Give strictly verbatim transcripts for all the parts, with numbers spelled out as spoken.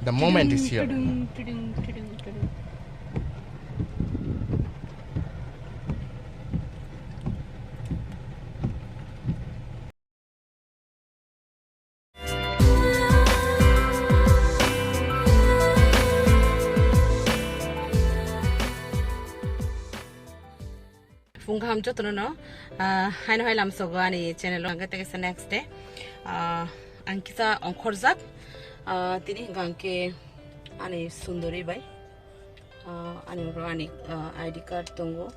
The moment is here. Phung kaham jotono no, ah, haino hai lamsogo ani channel o hwnkhe tei kaisa next day. Ah, ang kisa ongkhorjak, ah, tini hwnkha hwnkhe ani sundori bai, ah, ani oro ani, ah, I D card tongo,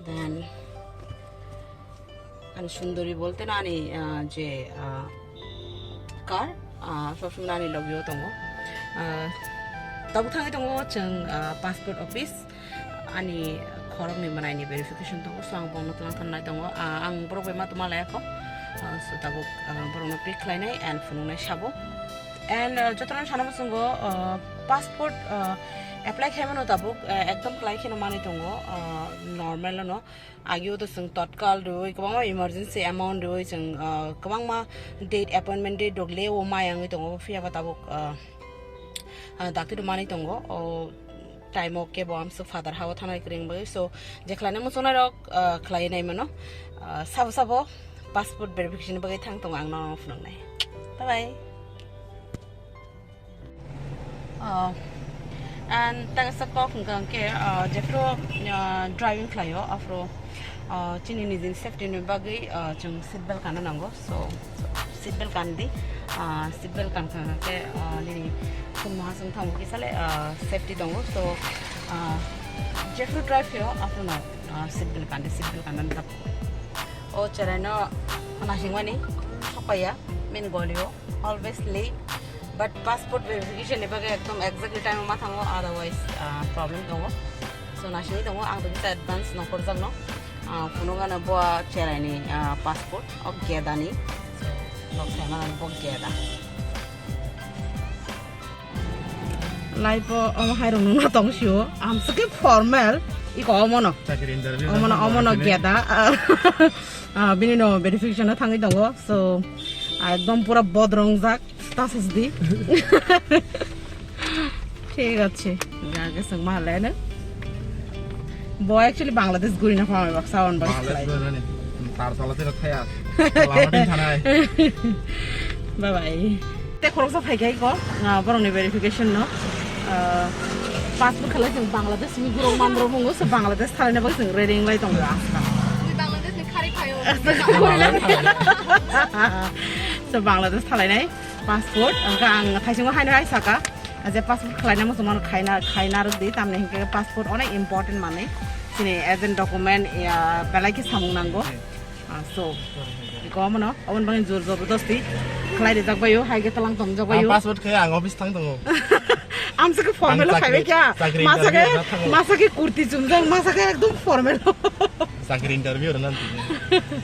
then ani sundori bolte no ani, ah, je, ah, car, ah, sob somoi ani logio tongo. Ah, tabuk thangwi tongo chwng, ah, passport office. Ani khoroknwi mwnaini verification tongo, so ang bono twlang thannai tongo. Ah, ang borok bai ma tongma laya kho. Ah, so tabuk, ah, borokno pick khlainai and phunuknai sabo. And, ah, jotono sana muchungo, ah, passport, ah, apply khaimano tabuk, ah, ekdom klai kheno manwi tongo, ah, normal no. Agio to chwng totkal rwui kwbangma emergency amount rwui chwng, ah, kwbangma date, appointment date rok le o mayangwi tongo, phiya ba tabuk, ah, ah, dakti rw manwi tongo. O time o kebo amswk father ha o thanai kwrwng bagwi. So, je khlainai muchungnai rok, ah, khlai nai mano. Ah, sabo sabo passport verification bagwi thang tongo ang nono phunuknai. Bye bye. Ah, and tangsa kok hwnkha hwnkhe, ah, jephru, ah, driving khlaio, aphuru, ah, chini nijini safety ni bagwi, ah, chwng seat belt kana nango. So, seat belt kandi, ah, seat belt kankha khe, ah, nini khun maha chwng thango kisa le, ah, safety tongo. So, ah, jephru drive khaio, aphuru no, ah, seat belt kandi, seat belt kana nang. O cherai no nasingmani thokpaiya, main goli o always late, but passport verification ni bagwi ekdom exactly time o ma thango, otherwise, ah, problem tongo. So, nasingwi tongo, ang to kisa advance nongkhorjakno, ah, phunukgano bo cheraini, ah, passport, o gedani. So, nok saimano bo geda. Life o omo hai rok nungna tong sio, amswk khe formal, iko omo no. Chakri interview omo no, omo no geda. Ah, bini no verification o thangwi tongo, so, ah, ekdom pura bodrong jak. Tasas di. Thik ache. Ga ga sang ma le na. Bo actually Bangladesh guri na phamai baksa on bak Bangladesh slide. Guri na ni. Tar sala tira thaya. Lama din thanai. Bye bye. Te khoroksa phai kai ko, ah, borok ni verification no. Ah, passport khalai jeng Bangladesh ni gurung mandro mungo, so Bangladesh thalai na bak jeng ready lai tong. Ui Bangladesh ni khari phayo. So Bangladesh thalai nai. Passport, hwnkhe ang thaisingo haino hai saka, je passport khlaina muchungmano khaina, khaina rwdi, tamni hinkhe passport onek important manwi. Chini agent document, ya, belai khe samung nango. Ah, so, iko omono, oboni bagwi jor jobardasti khlai rijak baio, hai khe tlang tongjak baio. Ang passport khe ang office thang tongo. Amswk khe formal o phaibai kha. Chakri masa khe, interview rwna thango. Masa khe kurti chumjak, masa khe ekdom formal. Chakri interview rwna thango.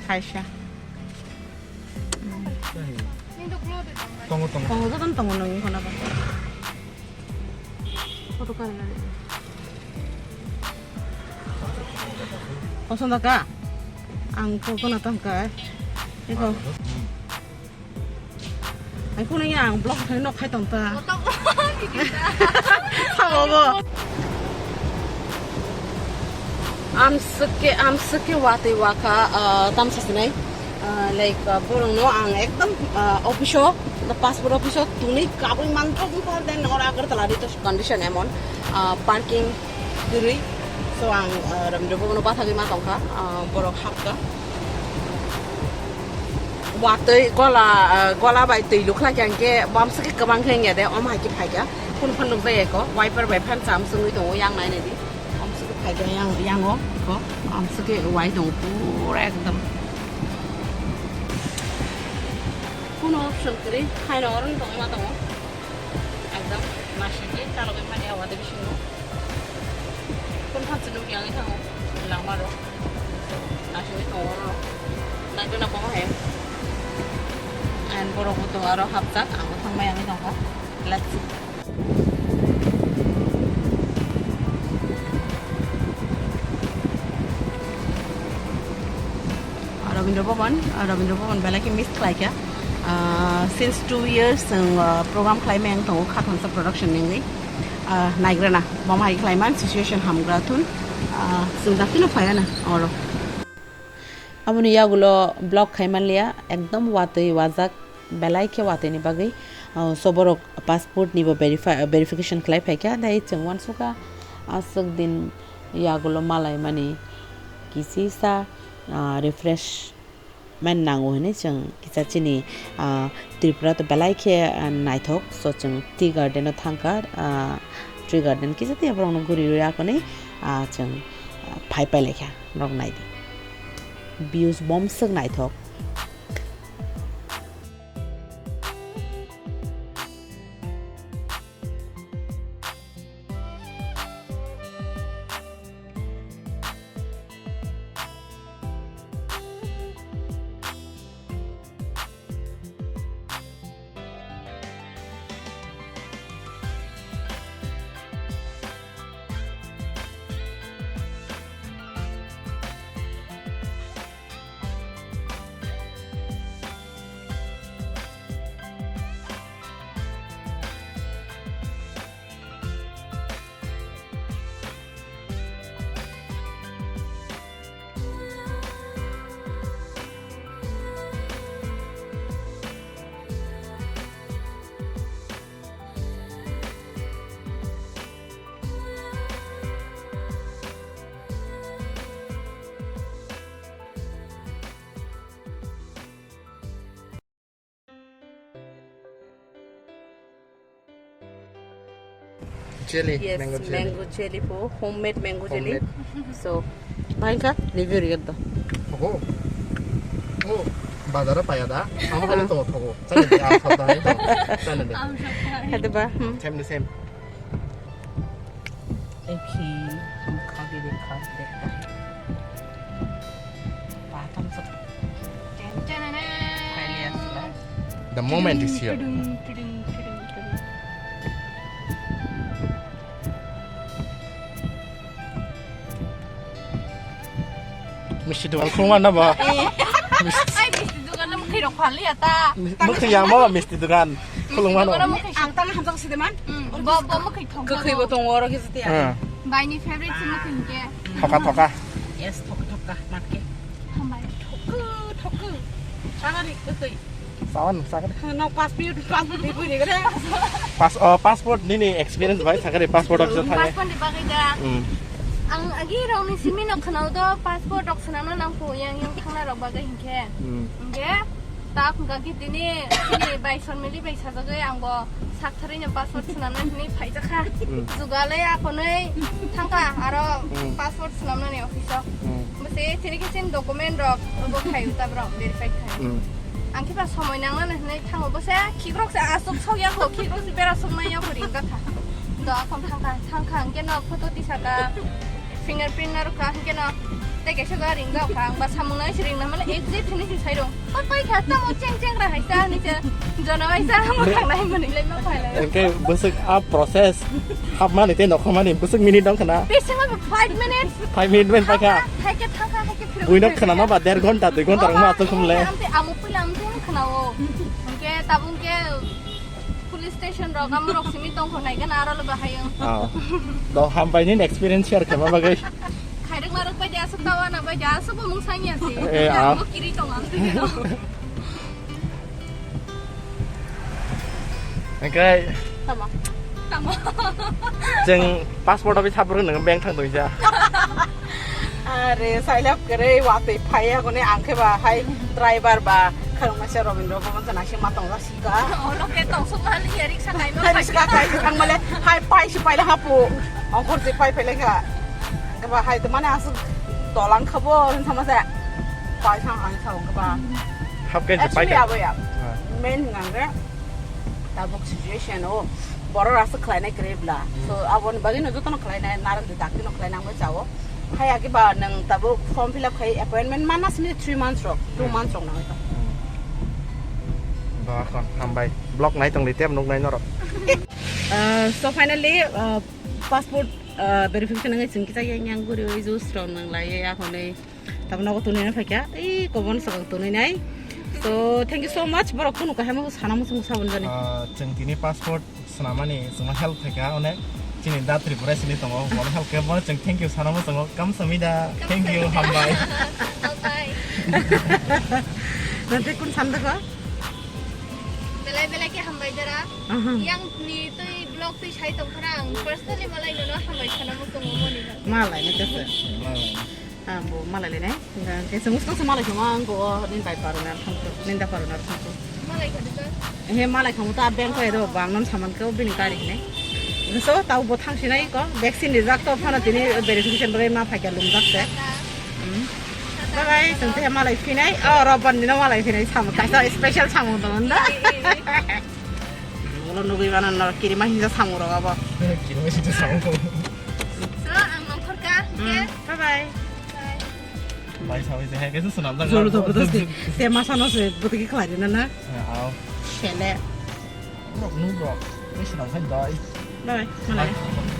Kaisa. Tongo, tongo. Tongo, jotono tongo nung kono ba. Photo kari nani. Koson da ka? Ang photo na tang ka. Eko. Ai kuno ya ang blog khai nok khai tong ta. Sabo bo. Amswk khe, amswk khe watwi wakha, ah, tamsa sinai. Ah, like, ah, borokno ang ekdom, ah, office o, the passport office o tuni kabui manthok wngkha, then oro Agartala ni to condition emon, ah, parking kwrwi. So ang, ah, Rabindra Bhavan o bathagwi ma tongkha, ah, borok hapkha. Watwi gola, ah, gola bai twi lukhlai kha hwnkhe bamswk khe kwbang khe wngya de, omo hai khe phaikha. Phone phone nukjai eko, wiper bai phan cham chumui tongo, yang nai nai di. Amswk khe phaikha yang, yango, ko, amswk khe wai tongo pura ekdom. Kuno option kwrwi, haino oro tongma tongo. Ekdom naisingkhe chalogwi mani awa de bisingo. Kun phansi nukya wngwi thango lama rok. Naisingwi tongo oro. Naitona bomo hai. And borok bo tongo aro hapjak, ang bo thangmaya wngwi tongkha. Let's see. Rabindra Bhavan, Rabindra Bhavan belai khe miss khlaikha. Ah, since two years chwng, ah, program khlai maya wng tongo Khathamsa Production ni wngwi. Ah, naigrana, bom hai khlai man situation hamgra thun. Ah, chwng dakti no phaya na oro. Aboni yagulo block khai manliya, ekdom watwi wajak, belai khe watwi ni bagwi. Ah, so borok passport ni bo verify, verification khlai phaikha, tei chwng uansukha aswk din yagulo malai mani kisisa, ah, refresh man nango hinwi chwng kisa chini, ah, Tripura to belai khe, ah, naithok. So chwng Tea Garden o thangkha, ah, Tea Garden kisa tei borokno guri rwi akonwi, ah, chwng, ah, phai pai laikha. Norok naidi. Views bomswk naithok. Jelly, yes, mango jelly. Mango jelly po, homemade mango jelly. Homemade. So, bhai kha review riyad do. Oh. Oh, bazar o paya da. Amo kali to thogo. Chale de, a thok da to. Chale de. Hade ba. Hmm. Same the same. Ekhi, hum kha ke dekha, dekhta hai. Batam sa. Ten, ten, ten, ten. The moment is here. Tudung, tudung, tudung, tudung. Misti dogan khulungma na ba? Eh. Misti. Ai, misti dogan na mwkhwi rok phalya ta. Mwkhwi ya ma ba misti dogan khulungma no? Misti dogan na mwkhwi. Ang tang hamjak side man. Hmm, bo, bo mwkhwi thok. Kwkhwi bo tongo oro kisa tiya. Hmm. Bai ni favorite se mwkhwi hinkhe. Thoka, thoka. Yes, thoka, thoka, matke. Hambai. Thoka, thoka. Chagari kwkhwi. Sawan, sawan. No, pass minute, pass minute, pass minute. Pas-, oh, passport nini experience bai sakari passport office thangwi. Passport ni bagwi da. Hmm. Ang agi rok ni simi no khwnao do passport rok swnamna nang kho yang yang thangna rok bagwi hinkhe. Hmm. Hinkhe ta khungka ki tini, tini bai son mili bai sajagwi ang bo sak tharwi no passport swnamna hinwi phaijakha. Hmm. Jugalai akhonwi thangkha aro hmm passport swnamna ni office o. Hmm. Bwse chini kiching document rok bo khai uta borok verify khai. Hmm. Ang khe ba somoi nang nani hinwi thango, bo se khikrok se aswk sok ya kho, khikrok se bera sok nai ya kho ring kha. Do akhon thang kha, thang kha hwnkhe no photo tisa kha, fingerprint narwk kha hwnkhe no tei kaisa ga ring kha, ang ba samung nai se ring na mane exact hinwi se sai rw. O pai kha tamo cheng cheng ra hai sa ni se jono hai sa mo thang nai mani le ma phai lai. Hwnkhe bwswk a process hapmani tei nokhormani bwswk minute dong khna. Bisingo five minutes. Five minute bai paikha. Hai khe thang kha, hai khe phirok. Buino khnama ba der ghonta, dui ghonta rwngma aswk khumle. Amte amo puila amte khwnao. Hwnkhe tabuk hwnkhe police station rok amorok simi tongkho naikhe na aro lobo hayung. Ah. Do hambai nini experience share khaima bagwi. Khairok narok bai de aswk tawa na bai de aswk bo mung sanya se. Eh, ah. Amo kiri tong amte no. Hwnkhe tamo. Tamo. Chwng passport office haphuru nang bank thang tongsa. Are, sailap kwrwi watwi phaiya hwnwi ang khe ba hai driver ba khalungma se Robindra Bhaban se naising ma tongja sika. Olo khe tongsuk ma hali ya riksa kaima. Riksa kai thang male hai pai si pai la hapu. Ongkhor si pai phai lekha. Khe ba hai to mane aswk tolang khabo hin sama se. Pai sang ang sa ong khe ba. Hap khe je pai actually kha. Abo ya. Ah. Main hwnga hwnkhe tabuk situation o borok rasa khlainai kwrwi bla. Hmm. So aboni bagwi no jotono khlainai, narwk di dakti no khlainai wngwi chao. Hai agi ba nwng tabuk form fill up khai appointment mana simi three months rok, two hmm months rok nangwi tong. Hmm. Ba khon hambai. Vlog nai tong di tem nuk nai norok. Uh, so finally, uh, passport, uh, verification nangwi chwng kisa yang yang guri ui juice rok nang lai ya hwnwi. Tabuk nogo tunui na phaikha, ei kobon swkang tunui nai. So, thank you so much. Borok kunu kaham sana muchung sabun jani. Ah, chwng tini passport swnamani chwngno help khaika, onek chini da Tripura sini tongo, bono help khe bono chwng thank you sana muchungo, kamsami da, thank you, hambai. Hambai. Nante kun sanda ko? Belai belai khe hambai dara. Aha. Yang ni twi blog twi sai tong khana ang personally malai nono hambai sana muchungo moni. Malai nante se. Malai. Ang bo malai le ne. Kaisa muskang se malai khama ang ko o nin bai paro na thang ko, nin da paro na thang ko. Malai khadu ka? He malai khamu ta bank ko edo bang non saman ko bini kari ne. So tau bo thang sinai ko vaccine ni jak to phana tini verification bagai ma phaikya lum jak se. Hmm. Bye bye, sente malai phinai. Oh, roban dino malai phinai samu kaisa special samu to nda. Ulo nugui bana no kiri ma hinja samu roga bo. Kiri ma hinja samu. So, ang nongkhor ka. Hmm. Bye bye. Bye. Bai sawi se hai kaisa swnam jak. Jolo jabardasti. Te masa no se butiki khlai dina na. Au. Sele. Nok nu bro. Ni swnam khai dai. Bye bye. Malai.